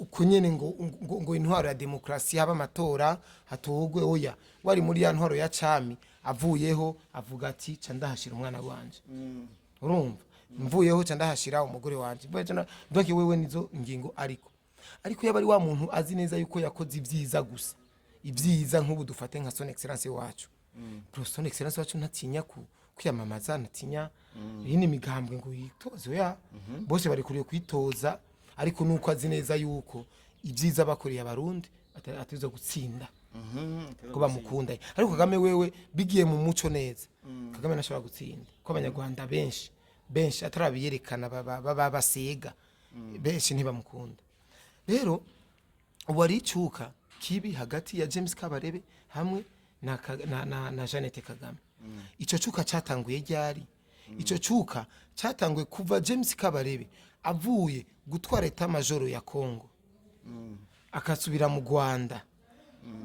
Uko nyene ngo intwaro ya demokarasi, haba amatora, hatogwe. Oya, wari muri ya ntwaro ya cami, avuyeho avuga ati: "Ca ndahashira umwana wanje." Urumva, mvuyeho ca ndahashira umugore wanje. Mvuye donc wewe nizo ngingo. Ariko yaba ari wa muntu azi neza yuko yakoze ibyiza gusa, ibyiza. Nk'ubu dufate nka Son Excellence wacu. Bro, Son Excellence wacu ntatinya ku kwiyamamaza, ntatinya iyi migambwe ngo yitoze. Oya, bose bari kuriye kwitoza, ariko nuko azi neza yuko ibyiza bakoreye Abarundi ateza gutsinda ko bamukunda. Ariko Kagame wewe, bigiye mu muco neza, Kagame ntashobora gutsinda, ko Abanyarwanda benshi benshi atarabiyerekana baba basega, benshi ntibamukunda. Rero ubu ari icuka kibi hagati ya James Kabarebe hamwe na Jeannette Kagame. Ico cuka catanguye ryari? Ico cuka catanguye kuva James Kabarebe avuye gutwara état-major ya Congo, akasubira mu Rwanda.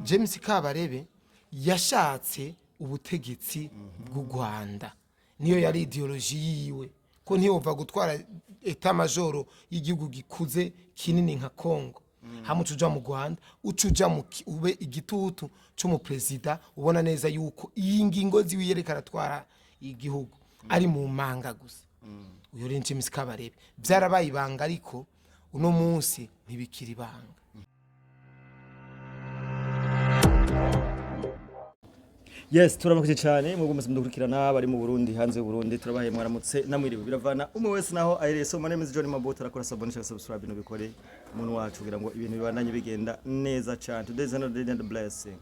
James Kabarebe yashatse ubutegetsi bw'u Rwanda, niyo yari idéologie yiwe, ko ntiyova gutwara état-major y'igihugu gikuze kinini nka Congo, hamwe uca uja mu Rwanda, uca uja ube igitutu c'umuperezida, ubona neza yuko iyi ngingo ziwe yereka aratwara igihugu ari mu manga gusa. Uyo rero James Kabarebe byarabaye ibanga, ariko uno munsi ntibikiri ibanga. Yes, turabakoze cyane mwebwe mwese mudukurikirana, bari mu Burundi, hanze y'u Burundi. Turabahaye mwaramutse namwiriwe, biravana umwe wese naho ahereye. So my name is John Mabuto, arakora s'abonner cyangwa subscribe, no bikore umuntu wacu kugira ngo ibintu bibandanye bigenda neza cyane. Today is another day and a blessing,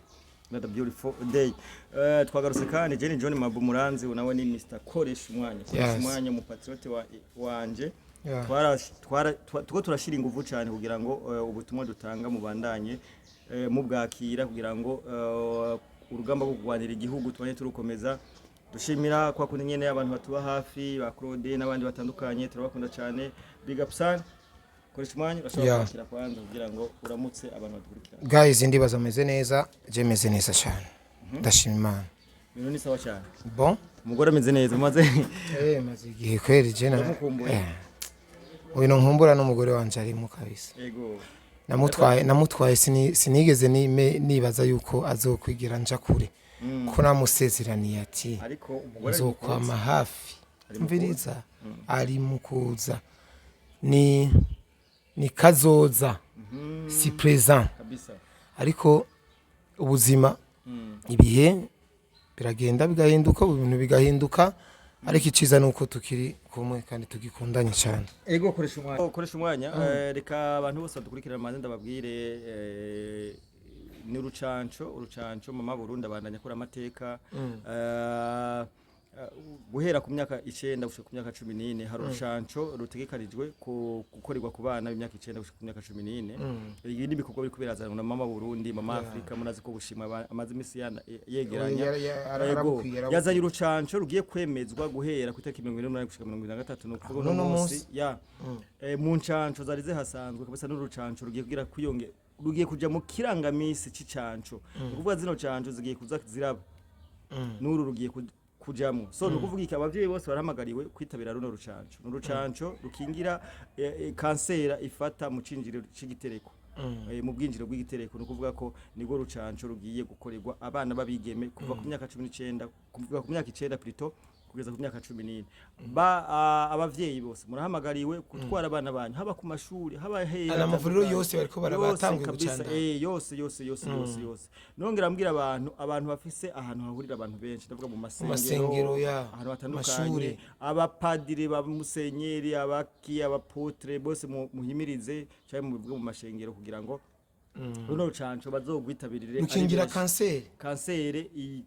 another beautiful day. Twagarutse kandi Jenny John Mabu Muranzi, nawe ni Mr Koresha umwanya, koresha umwanya, mu patriote wanje. Twara twara twa- tuko turashira ingufu cyane kugira ngo ubutumwa dutanga mubandanye mubwakira, kugira ngo urugamba rwo kurwanira igihugu tubanye turukomeza. Dushimira kwa kundi nyene abantu batuba hafi, ba Claude n'abandi batandukanye, turabakunda cyane. Big up sana. Koresha umwanya, urashobora kwakira kwanza kugira ngo uramutse abantu badukurikirana. Guys, ndibaza meze neza, je meze neza cyane, ndashima Imana. Ibintu ni sawa cyane. Bon. Umugore ameze neza, umaze Maze igihe kweri je na Ndamukumbuye. Uyu nkumbura n'umugore wanje arimo kabisa. Namutwaye sinigeze nibaza yuko azokwigira nja kure, ko namusezeraniye ati Ariko umugore ari mu nzokwama kuza. hafi. Ari mu Mviriza, ari mu kuza, ni kazoza, si présent. Ariko ubuzima, ibihe biragenda bigahinduka, ibintu bigahinduka, ariko iciza ni uko tukiri kumwe kandi tugikundanye cyane. Ego, koresha umwanya. Oh, koresha umwanya. Reka abantu bose badukurikirana manze ndababwire, ni urucanco Mama Burundi abandanya akora amateka. Guhera ku myaka 9 gushika ku myaka 14, hari urucanco rutegekanijwe gukorerwa ku bana b'imyaka 9 gushika ku myaka 14. Ibi ni ibikorwa biriko birazanwa na Mama Burundi, Mama Afrika. Murazi ko bushimwa amaze imisi yegeranya. Ego, Arabukwiye, arabukwiye. Yazanye urucanco rugiye kwemezwa guhera ku itariki 28 gushika 23, ni ukuvuga uno uno munsi munsi. Ya, mu ncanco zari zihasanzwe kabisa, n'urucanco rugiye kugira kwiyonge, rugiye kuja mu kirangamisi c'icanco. Ni ukuvuga zino canco zigiye kuza ziraba, n'uru rugiye kujamwo. So ni ukuvuga iki? Abavyeyi bose barahamagariwe kwitabira runo rucanco. Ni urucanco rukingira kansera ifata mu cinjiro c'igitereko, mu bwinjiro bw'igitereko. Ni ukuvuga ko nirwo rucanco rugiye gukorerwa abana b'abigeme kuva ku myaka 19, kuva ku myaka 9 plutôt, kugeza ku myaka 14. Abavyeyi bose murahamagariwe gutwara abana banyu, haba ku mashuri, haba hehe Amavuriro hatandukanye. yose bariko Yose barabatanguye kabisa, gucandana. Yose yose yose yose yose. Nongera mbwira abantu bafise ahantu hahurira abantu benshi, ndavuga mu masengero, Masengero, ya, ahantu hatandukanye, mashure. Abapadiri, ba musenyeri, abaki, abapotre bose, muhimirize cyangwa mubivuge mu mashengero kugira ngo runo rucanco bazogwitabirire ari Rukingira benshi. Kanseri. Kanseri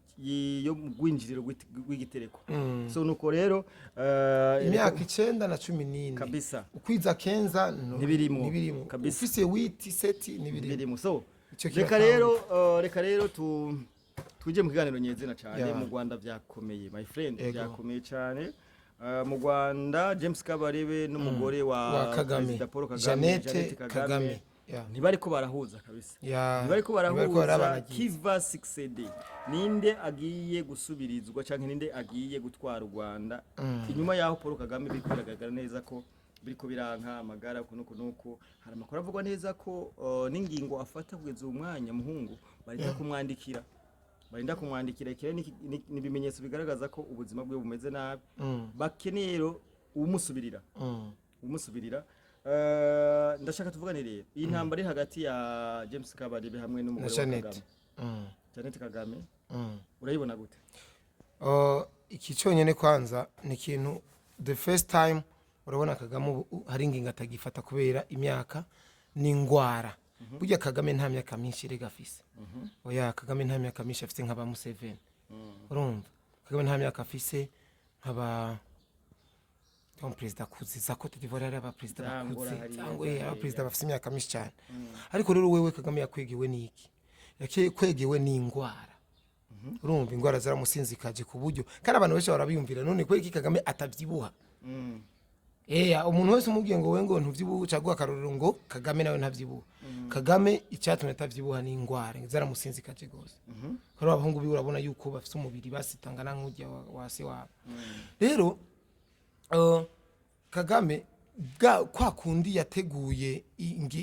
yo mu rwinjiriro rw'igitereko. So nuko rero Imyaka 9 na 14. Kabisa. Ukwiza 15 Ntibirimwo. Ntibirimwo. Kabisa. Ufise huit, sept, ntibirimwo. Birimo. So Ico reka kiratanga. rero reka rero tuje mu kiganiro nyezina cyane. Yeah. Mu Rwanda vyakomeye, my friend. Ego. Vyakomeye cyane. Mu Rwanda, James Kabarebe n'umugore wa Wa Kagame. Perezida Paul Kagame, Jeannette Kagame. Yeah. Ntibariko barahuza kabisa. Yeah. Ntibariko Ntibariko barahuza. barabanagiza. Qui va succéder? Ninde agiye gusubirizwa canke ninde agiye gutwara u Rwanda inyuma yaho Paul Kagame biriko biragaragara neza ko Biriko biranka amagara uku nuku nuku. Hari amakuru avugwa neza ko n'ingingo afata kugeza uwo mwanya muhungu barinda kumwandikira, barinda kumwandikira. Ikire ni ibimenyetso bigaragaza ko ubuzima bwe bumeze nabi, bakeneye rero umusubirira, umusubirira. Ndashaka tuvugane rero iyi ntambara iri hagati ya James Kabarebe hamwe na n'umugore wa Jeannette. Kagame, Jeannette Kagame. Urayibona gute? Iki cyonyine kwanza ni ikintu, the first time urabona Kagame ubu hari ingingo atagifata kubera imyaka n'ingwara. Burya Kagame nta myaka myinshi rega afise. Oya, Kagame nta myaka myinshi afise nk'aba Museveni. Urumva, Kagame nta myaka afise nk'aba perezida akuze za Cote d'Ivoire, hari abaperezida Za Angola bakuze hariya, cyangwa za abaperezida bafise imyaka myinshi cyane. Ariko rero wewe Kagame yakwegewe n'iki? Yakwegewe n'ingwara. Urumva, ingwara zaramusinzikaje ku buryo kandi abantu benshi barabiyumvira: none kubera iki Kagame atabyibuha? Eya, umuntu wese umubwiye ngo we ngo ntuvyibuha, caguha akarorero ngo Kagame nawe ntavyibuha. Kagame icyatumye atavyibuha ni ingwara zaramusinzikaje gose. Kuri abahungu biwe urabona yuko bafise umubiri basitangana nk'urya wa se wabo. Rero Kagame bwa kwa kundi yateguye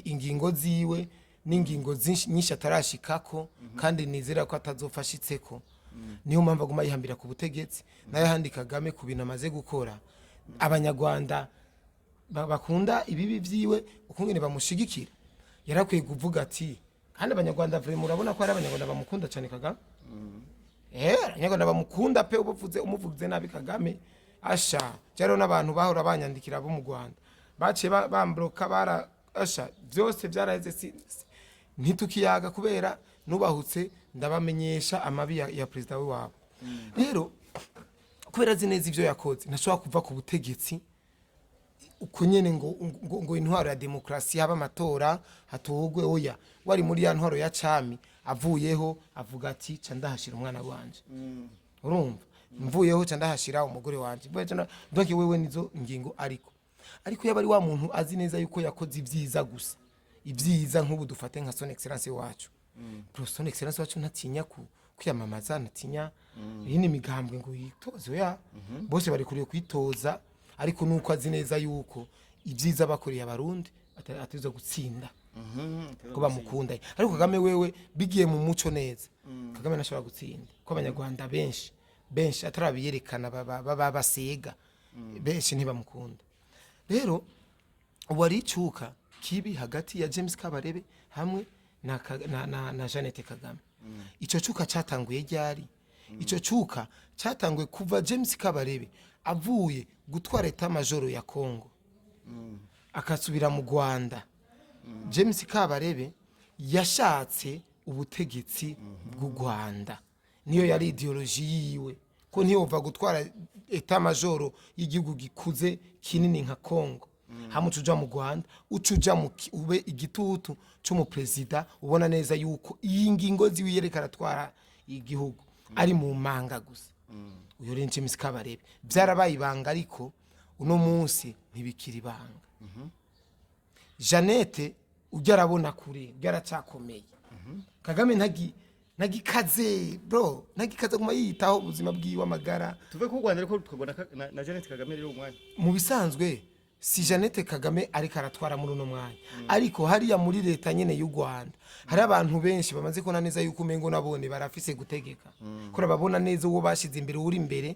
ingingo ziwe n'ingingo nyinshi atarashikako, kandi nizera ko atazopfa ashitseko. Niyo mpamvu aguma yihambira ku butegetsi. Nayo ahandi Kagame ku bintu amaze gukora, Abanyarwanda bakunda ibibi vyiwe ukungene bamushigikira, yarakwiye kuvuga ati, kandi Abanyarwanda vraiment urabona ko hari Abanyarwanda bamukunda cyane Kagame. Abanyarwanda bamukunda pe. Ubuvuze umuvuze nabi Kagame asha rero n'abantu bahora banyandikira bo mu Rwanda baciye bambloka, bara asha byose byaraheze, ntitukiyaga kubera nubahutse ndabamenyesha amabi ya perezida w'iwabo. Rero kubera azi neza ibyo yakoze, ntashobora kuva ku butegetsi uko nyene ngo intwaro ya demokarasi, haba amatora, hatogwe. Oya, wari muri ya ntwaro ya cami, avuyeho avuga ati ca ndahashira umwana wanje. Urumva, mvuyeho ca ndahashira umugore wanje. Mvuye donc wewe nizo ngingo. Ariko yaba ari wa muntu azi neza yuko yakoze ibyiza gusa, ibyiza nk'ubu dufate nka Son Excellence wacu. Bro, Son Excellence wacu ntatinya ku kwiyamamaza, ntatinya iyi ni imigambwe ngo yitoze. Oya, bose bari kuriye kwitoza, ariko nuko azi neza yuko ibyiza bakoreye Abarundi ateza gutsinda ko bamukunda. Ariko Kagame wewe bigiye mu muco neza, Kagame ntashobora gutsinda ko Abanyarwanda benshi benshi atarabiyerekana basega benshi ntibamukunda. Rero ubu hari icuka kibi hagati ya James Kabarebe hamwe na Jeannette Kagame. Ico cuka catanguye ryari? Ico cuka catanguye kuva James Kabarebe avuye gutwara état-major ya Congo akasubira mu Rwanda. James Kabarebe yashatse ubutegetsi bw'u Rwanda, niyo yari idéologie yiwe, ko ntiyova gutwara état-major y'igihugu gikuze kinini nka Congo, hamwe uca uja mu Rwanda, uca uja ube igitutu c'umuperezida. Ubona neza yuko iyi ngingo ziwe yereka aratwara igihugu ari mu manga gusa. Uyu rero James Kabarebe byarabaye ibanga, ariko uno munsi ntibikiri ibanga. Jeannette ujya arabona kure, ujya aracyakomeye. Kagame ntagikaze bro, ntagikaze, aguma yiyitaho ubuzima bwiwe, amagara. Tuve ku Rwanda ariko tukabona na Jeannette Kagame rero umwanya. Mu bisanzwe si Jeannette Kagame ariko aratwara muri uno mwanya, ariko hariya muri leta nyene y'u Rwanda hari abantu benshi bamaze kubona neza yuko umengo nabone barafise gutegeka, kora babona neza uwo bashize imbere, uri imbere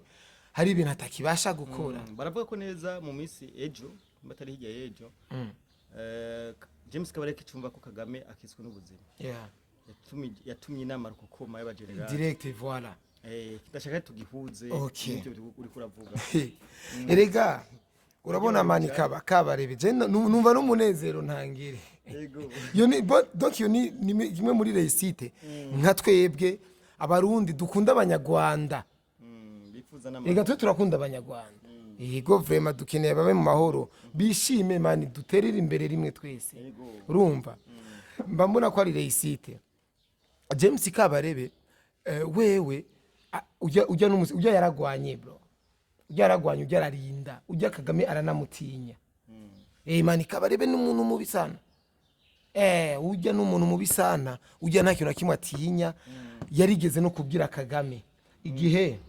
hari ibintu atakibasha gukora. Baravuga ko neza mu minsi ejo batari hirya y'ejo, James Kabarebe cumva ko Kagame akiswe n'ubuzima, yatumye inama rukokoma y'abagenerali. Direct, voilà. Ndashaka tugihuze n'ibyo uriko uravuga. Erega urabona mani kaba Kabarebe je numva n'umunezero ntangire. Iyo ni donc iyo ni imwe muri réussite nka twebwe Abarundi dukunda Abanyarwanda. Bifuza n'amahoro. Reka twe turakunda Abanyarwanda, yego, vraiment dukeneye babe mu mahoro, bishime mani, duterere imbere rimwe twese. Urumva, mba mbona ko ari réussite. James Kabarebe wewe ujya ujya yaragwanye bro, ujya yaragwanye, ujya ararinda, ujya Kagame aranamutinya. Mani Kabarebe ni umuntu mubi sana. Ujya n'umuntu mubi sana, ujya nta kintu na kimwe atinya. Yarigeze no kubwira Kagame igihe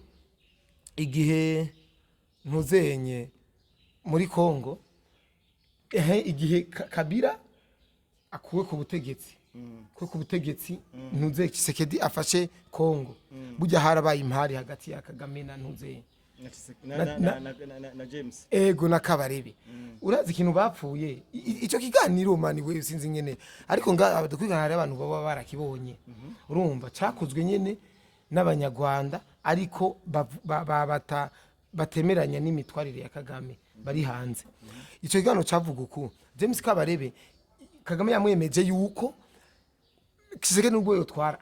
ntuzenye muri Kongo. Ehe, igihe Kabila akuwe ku butegetsi, kuwe ku butegetsi, ntuze Tshisekedi afashe Kongo, burya harabaye impari hagati ya Kagame na ntuze na James. Ego, na Kabarebe. Urazi ikintu bapfuye? Ico kiganiro, mani we, sinzi nyene, ariko nga abadukwigana hari abantu baba barakibonye. Urumva cakozwe nyene n'abanyarwanda, ariko batemeranya n'imitwarire ya Kagame bari hanze. Ico kiganiro cavuga uku: James Kabarebe, Kagame yamwemeje yuko Tshisekedi nubwo yotwara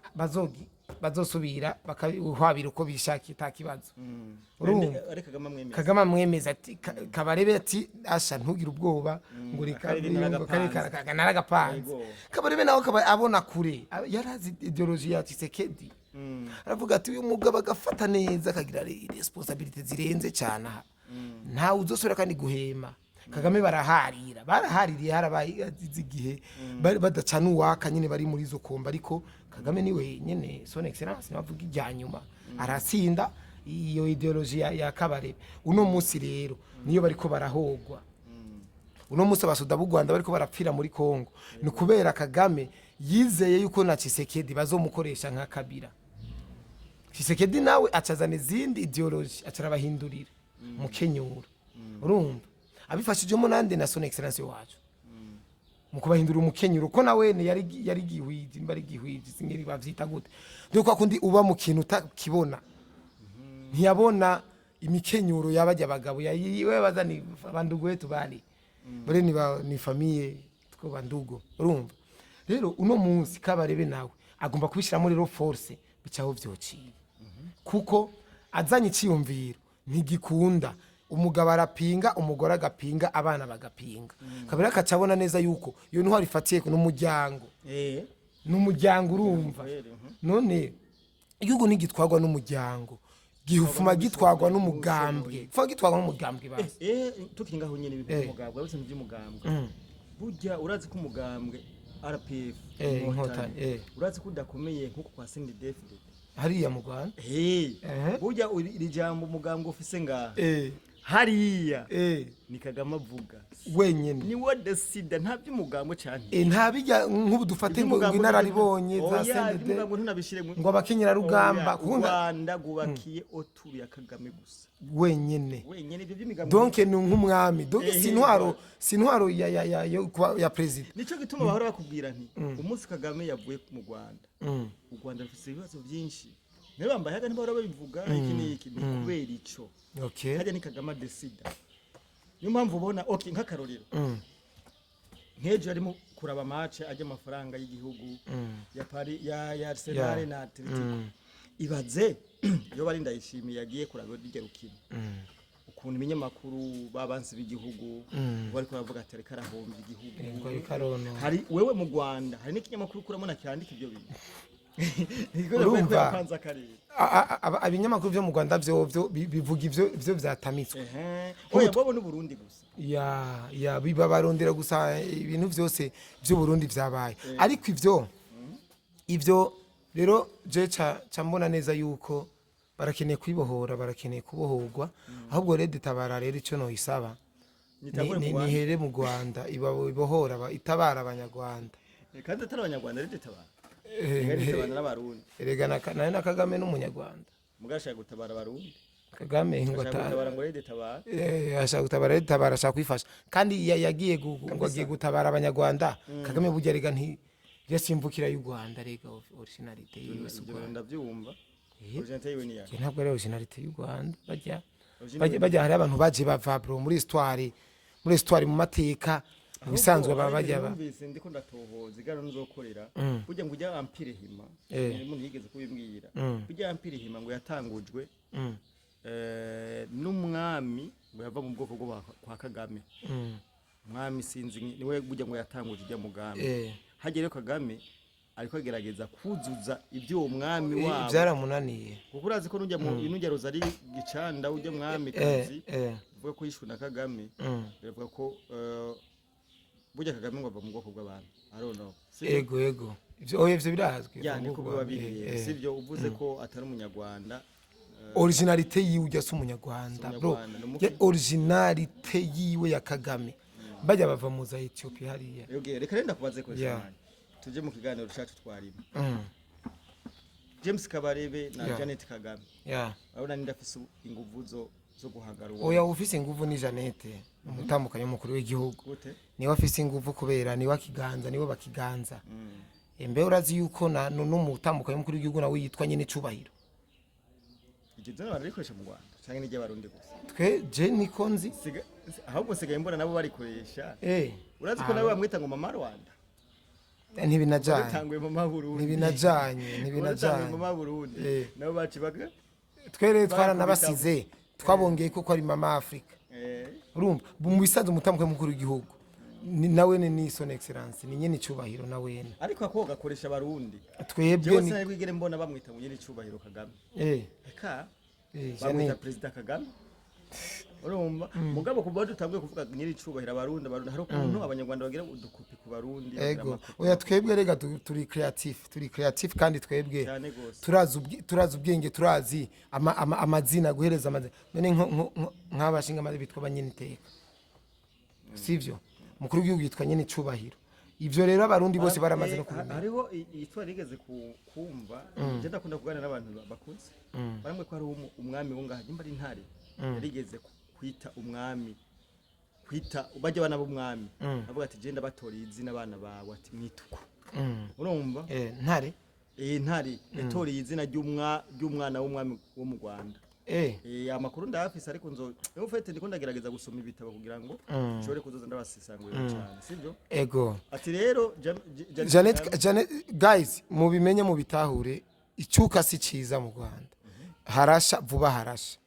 bazosubira bakahwabira uko bishakiye, ata kibazo. Urumva? Ari Kagame amwemeza. Kagame amwemeza ati Kabarebe ati: "Asha, ntugire ubwoba," ngo reka Akarere naragapanze. Naragapanze. Yego. Kabarebe nawe akaba abona kure, yarazi idéologie ya Tshisekedi, aravuga ati: "Uyu mugabo agafata neza, akagira responsabilité zirenze cyane aha, ntawe uzosubira kandi guhema." Kagame baraharira, barahaririye, harabaye igihe bari badacana uwaka nyine, bari muri izo komba, ariko Kagame niwe nyene son excellence niwe avuga irya nyuma, aratsinda iyo idéologie ya Kabarebe. Uno munsi rero niyo bariko barahogwa. Uno munsi abasoda b'u Rwanda bariko barapfira muri Kongo ni kubera Kagame yizeye yuko na Tshisekedi bazomukoresha nka Kabila. Tshisekedi nawe acazana izindi idéologie, acarabahindurira mukenyura. Urumva abifashijemo nande? Na son excellence wacu mu kubahindura umukenyuro, ko nawe yari gihwiji, nimba ari gihwiji singeri bavyita gute, dore kwa kundi uba mu kintu utakibona, ntiyabona imikenyuro y'abajya abagabo we baza ni bandugu wetu bali bare ni, ni famille two bandugo. Urumva rero uno munsi Kabarebe nawe agomba kubishyiramo rero force, bicaho vyociye, kuko azanye iciyumviro ntigikunda, umugabo arapinga, umugore agapinga, abana bagapinga. Kabiri akacabona neza yuko iyo ntwaro ifatiye n'umuryango, n'umuryango. Urumva none igihugu ntigitwarwa n'umuryango, gihufuma gitwarwa n'umugambwe, gipfa gitwarwa n'umugambwe basi. Tukiri ngaho nyene, ibintu by'umugambwe, uretse by'umugambwe, burya urazi ko umugambwe RPF Inkotanyi, urazi ko udakomeye nk'uko kwa CNDD-FDD hariya mu Rwanda. Burya iri jambo umugambwe ufise ngaha, hariya ni Kagame avuga wenyene. Ni we décide, nta by'umugambwe cyane. Nta bijya nk'ubu dufate ngo ngo inararibonye za CNDD iby'umugambwe ntunabishire ngo abakenyerarugamba Oya, u kunda Rwanda rwubakiye autour ya Kagame gusa wenyene. Wenyene, ibyo by'imigambwe Donc ni nk'umwami, donc si intwaro, si intwaro ya yo ya president. Nico gituma bahora bakubwira nti umunsi Kagame yavuye mu Rwanda, u Rwanda rufise ibibazo byinshi. Niyo bambaye haga ntibahora babivuga iki n'iki, ni kubera ico. Hajya ni Kagame décide. Niyo mpamvu ubona, okay, nk'akarorero, nk'ejo arimo kuraba match ajya amafaranga y'igihugu ya Paris ya Arsenal na Atletico. Ibaze iyo bari Ndayishimiye yagiye kuraba iryo rukino, ukuntu ibinyamakuru babansi b'igihugu bariko baravuga ati ariko arahombya igihugu. Ngo ariko aronona. Hari wewe mu Rwanda hari n'ikinyamakuru kuramo cyandika ibyo bintu. Urumva? Yapanze akarere. Ibinyamakuru vyo mu Rwanda vyovyo bivuga ivyo vyatamitswe. Ehe, oya, bobo n'Uburundi gusa. Ya biba barondera gusa ibintu vyose vy'u Burundi vyabaye, ariko ivyo rero je ca mbona neza yuko barakeneye kwibohora, barakeneye kubohorwa. Ahubwo rero itabara rero ico noyisaba Nitangure mu Rwanda. Nihere mu Rwanda ibohora itabara abanyarwanda. Kandi atari abanyarwanda rero itabara. Rega itabara n'abarundi. Erega na Kagame n'umunyarwanda. Mugashaka gutabara abarundi. Kagame ngo Ashaka gutabara ngo rero itabara. Ashaka gutabara rero itabara, ashaka kwifasha kandi yagiye ngo agiye gutabara abanyarwanda. Kagame burya rega nti yasimvukira y'u Rwanda, rega originalité yiwe si u Ibyo Rwanda. Ndabyumva. Originalité yiwe ni yayo. Ntabwo ari originalité y'u Rwanda bajya Originalité. Bajya hari abantu baje bava, bro, muri histoire, muri histoire, mu mateka, mu bisanzwe baba bajya ba Numvise ndiko ndatohoza igaro nzokorera, burya ngo ujya Empire Hima, umuntu yigeze kubimbwira, burya Empire Hima ngo yatangujwe n'umwami ngo yava mu bwoko bwo kwa Kagame. Umwami sinzi niwe burya ngo yatanguje ujya mugambi. Hagere Kagame ariko agerageza kuzuza ibyo uwo mwami wabo Byaramunaniye. Kuko urazi ko nujya mu nujya Rozari Gicanda, ujya mwami kazi uvuga ko yishwe na Kagame, biravuga ko burya Kagame ngo ava mu bwoko bw'abantu, I don't know. Sibyo? Ego, ivyo, oya, ivyo birazwi. Ya, niko biba biri. Sibyo uvuze ko atari umunyarwanda. Originalité yiwe ujya si umunyarwanda, Si bro. umunyarwanda, ni Ya, originalité yiwe ya Kagame Bajya bava mu za Ethiopia hariya. Yoge, reka renda kubaze ko Yeah. cyane tuje mu kiganiro cyacu twarimo James Kabarebe na Janet Kagame. Urabona ninde afise inguvu zo guhagara uwo? Oya, ufise inguvu ni Jeannette, umutambukanyi w'umukuru w'igihugu. Gute? Niwe afise inguvu kubera niwe akiganza, niwe bakiganza. Mbe urazi yuko na n'umutambukanyi w'umukuru w'igihugu nawe yitwa nyene cubahiro? Iryo zina bararikoresha mu Rwanda canke n'iry'Abarundi gusa? Twe je niko nzi. Ahubwo sigaye mbona nabo barikoresha. Urazi ko Ah. nabo bamwita ngo Mama Rwanda? Ntibinajanye. Batanguye Mama Burundi. Ntibinajanye. Batanguye Ntibinajanye. Mama Burundi. Nabo bacibaga. Twere twaranabasize, twabongeye ko ari Mama Africa. Urumva, mu bisanzwe umutambukanyi w'umukuru w'igihugu nawe ni son excellence, ni nyene icubahiro nawene. Ariko ako gakoresha Abarundi. Twebwe Jewe ni sinari bwigere mbona bamwita ngo nyiri icubahiro Kagame. Eka. Bamwita Jeannette. Perezida Kagame. Urumva, mugabo kuva dutanguye kuvuga nyiri icubahiro, Abarundi hari ukuntu Abanyarwanda bagira udukopi ku Barundi, bagira amakopi. Oya, twebwe rega turi creative, turi creative kandi twebwe Cyane gose. turazi ubwenge, turazi amazina, guhereza amazina. None nk'abashinga amazi bitwa abanyeniteka, sivyo? Umukuru w'igihugu yitwa nyene icubahiro. Ivyo rero Abarundi bose baramaze no kubimenya. Hariho iyitwa rigeze kumva, je ndakunda kuganira n'abantu bakuze, baramwe ko hariho umwami wo ngaha, nimba ari Ntare, yarigeze kwita umwami, kwita bajya abana b'umwami, avuga ati: "Je ndabatoreye izina abana bawe," ati: "Mwituku." Urumva? Ntare. Ntare yatoreye izina ry'umwana w'umwami wo mu Rwanda. Amakuru ndayafise, ariko nzo niba ufite, ndiko ndagerageza gusoma ibitabo kugira ngo nshobore kuzoza ndabasesangurira cyane, sibyo? Ego. Ati rero Janet, Janet, guys, mubimenye, mubitahure, icyuka si cyiza mu Rwanda. Harasha vuba, harasha.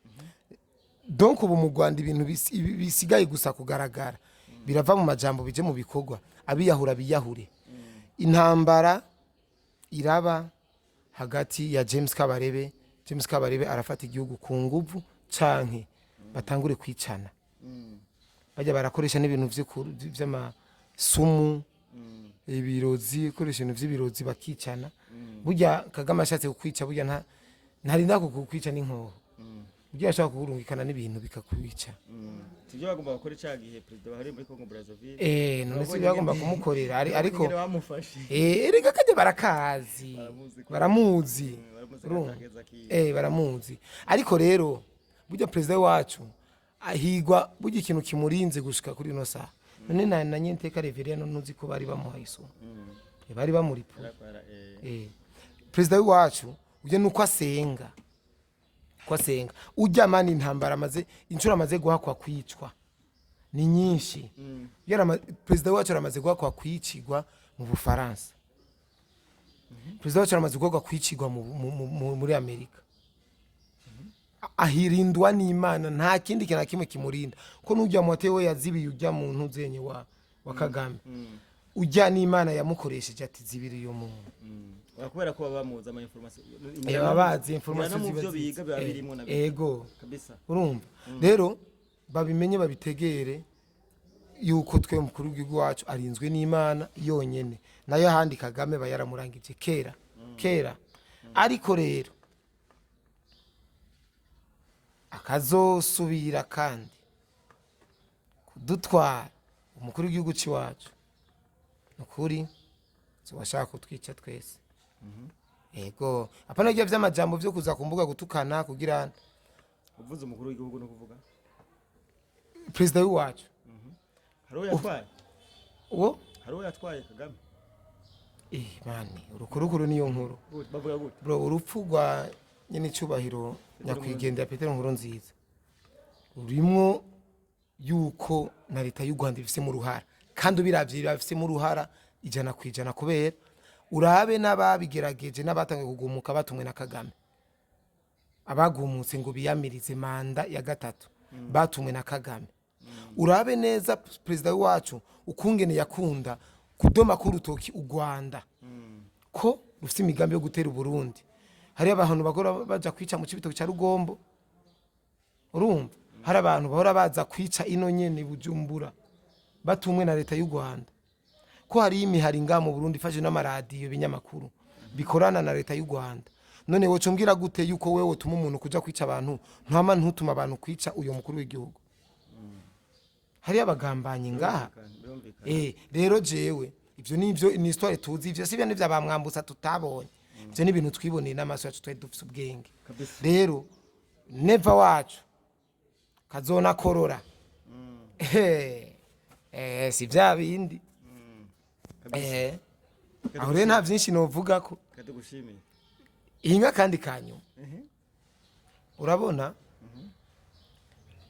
Donc ubu mu Rwanda ibintu bisigaye gusa kugaragara, birava mu majambo bije mu bikorwa. Abiyahura biyahure. Intambara iraba hagati ya James Kabarebe. James Kabarebe arafata igihugu ku nguvu canke batangure kwicana. Bajya barakoresha n'ibintu vy'amasumu, ibirozi, koresha ibintu vy'ibirozi bakicana. Burya Kagame ashatse kukwica, burya ntarinda kukwica n'inkoho, burya ashobora kukurungikana n'ibintu bikakwica. Sibyo bagomba gukora icaha gihe perezida bahari muri Congo Brazzaville? None si bagomba kumukorera ariko Ingene bamufashe. Erega kajya barakazi. Baramuzi Baramuzi. Baramuzi. Urumva? Katakeza kiwe. Baramuzi. Ariko rero burya perezida wacu ahigwa, burya ikintu kimurinze gushika kuri ino saha. None na nyenteka Reverien ntuzi ko bari bamuhaye isumo? Bari bamuripuye. Yarakora. Perezida w'iwacu ujya nuko asenga, ko asenga ujya mani. Intambara amaze, inshuro amaze guhakwa kwicwa ni nyinshi. Perezida wacu aramaze guhakwa kwicigwa mu Bufaransa, perezida wacu aramaze guhakwa kwicigwa muri Amerika. Ahirindwa n'Imana, nta kindi kintu na kimwe kimurinda. Ko n'ujya mote we yazibiye ujya mu ntuzenye wa Kagame, ujya n'Imana yamukoresheje ati: "Zibiri uyo muntu." Kubera ko baba bamuzi ama information. Baba bazi information. No mu Ziba byo biga biba birimo na Ego. Kabisa. Urumva rero, babimenye, babitegere yuko twe mukuru w'igihugu wacu arinzwe n'Imana yonyene, nayo ahandi Kagame bayaramurangije kera kera. Ariko rero akazosubira kandi kudutwara umukuru w'igihugu c'iwacu, nukuri zobashaka kutwica twese. Ego, apana ibyo vy'amajambo vyo kuza ku mbuga gutukana kugira. Uvuze umukuru w'igihugu no kuvuga Perezida w'iwacu. Hari uwo yatwaye? Uwo? Hari uwo yatwaye Kagame? Mani, urukurukuru niyo nkuru. Gute? Bavuga gute? Bro, urupfu rwa nyene icubahiro nyakwigendera Petero Nkurunziza rurimwo yuko na leta y'u Rwanda ibifisemo uruhara, kandi ubiravye ibifisemo uruhara 100%, kubera urabe n'ababigerageje n'abatangiye kugumuka batumwe na Kagame. Abagumutse ngo biyamirize manda ya gatatu batumwe na Kagame. Urabe neza perezida wacu ukungene yakunda kudoma k'urutoki u Rwanda ko rufite imigambi yo gutera Uburundi. Hariyo abantu bakora baja kwica mu Cibitoke ca Rugombo. Urumva, hari abantu bahora baza kwica ino nyene Bujumbura batumwe na leta y'u Rwanda. Ko hari imihari ngaha mu Burundi ifashe n'amaradiyo, ibinyamakuru bikorana na leta y'u Rwanda. None woca umbwira gute yuko wewe utuma umuntu kuja kwica abantu, ntwama ntutuma abantu kwica uyo mukuru w'igihugu? Hariyo abagambanyi ngaha. Birumvikana. Rero jewe ivyo nivyo, ni histoire tuzi. Ivyo sivyo nivyo abamwambutsa tutabonye, ivyo ni ibintu twiboneye n'amaso yacu, twari dufise ubwenge. Kabisa. Rero Neva wacu kazona korora. Si vya bindi. Aho rero nta vyinshi novugako. Katugushimiye. Inka kandi kanyuma, urabona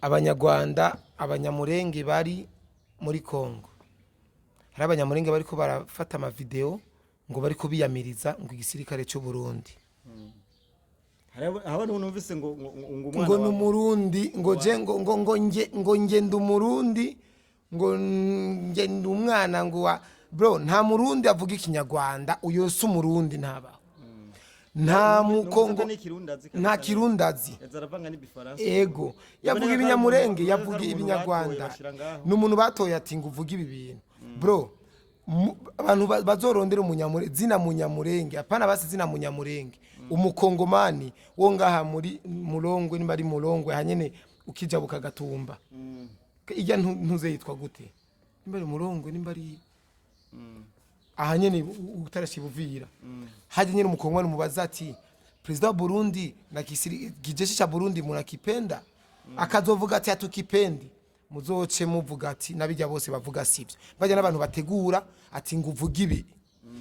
Abanyarwanda, Abanyamurenge bari muri Kongo, hari Abanyamurenge bariko barafata amavideo ngo bariko biyamiriza ngo igisirikare cy'u Burundi. Hari aho numvise ngo umwana Ngo ni Umurundi, ngo je ngo nge ndi Umurundi, ngo nge ndi umwana ngo wa bro. Nta Murundi avuga Ikinyarwanda, uyo si Umurundi, ntabaho, nta Mukongo. N'ikirundi azi. Nta Kirundi azi. Yaza aravanga n'ibifaransa. Ego, yavuga Ubona Ibinyamurenge, ko yavuga hari umuntu Ibinyarwanda. batoye bashira ngaho. Ni umuntu batoye ati ngo uvuge ibi bintu, bro. Abantu bazorondera umunyamurenge, zina Munyamurenge, apana basi zina Munyamurenge, Umukongomani wo ngaha muri Murongwe, nimba ari Murongwe hanyene ukijabuka Gatumba, ijya ntuze yitwa gute, nimba ari Murongwe, nimba ari aha nyene utarashiba Uvira, haje nyene Umukongomani, mubaza ati: "Perezida wa Burundi na kijeshi cha Burundi munakipenda?" Akazovuga ati: "Hatukipendi." Muzoce muvuga ati nabijya bose bavuga sivyo, bajya n'abantu bategura ati ngo uvuge ibi.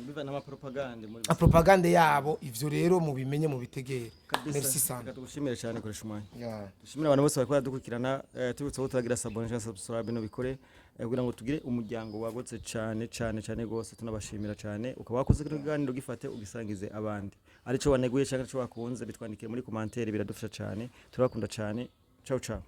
Biva n'amapropagande muri A propagande yabo. Ivyo rero mubimenye, mubitegere. Kabisa. Merci sana. Reka tugushimire cyane, koresha umwanya. Yeah. Dushimire abantu bose bariko baradukurikirana. Tubutse ko turagira s'abonner cyangwa subscribe, no bikore kugira ngo tugire umuryango wagutse cyane cyane cyane gose. Tunabashimira cyane. Ukaba wakoze kino kiganiro, gifate ugisangize abandi, arico waneguye cyangwa arico wakunze, bitwandikire muri commentaire, biradufasha cyane. Turabakunda cyane. Ciao ciao.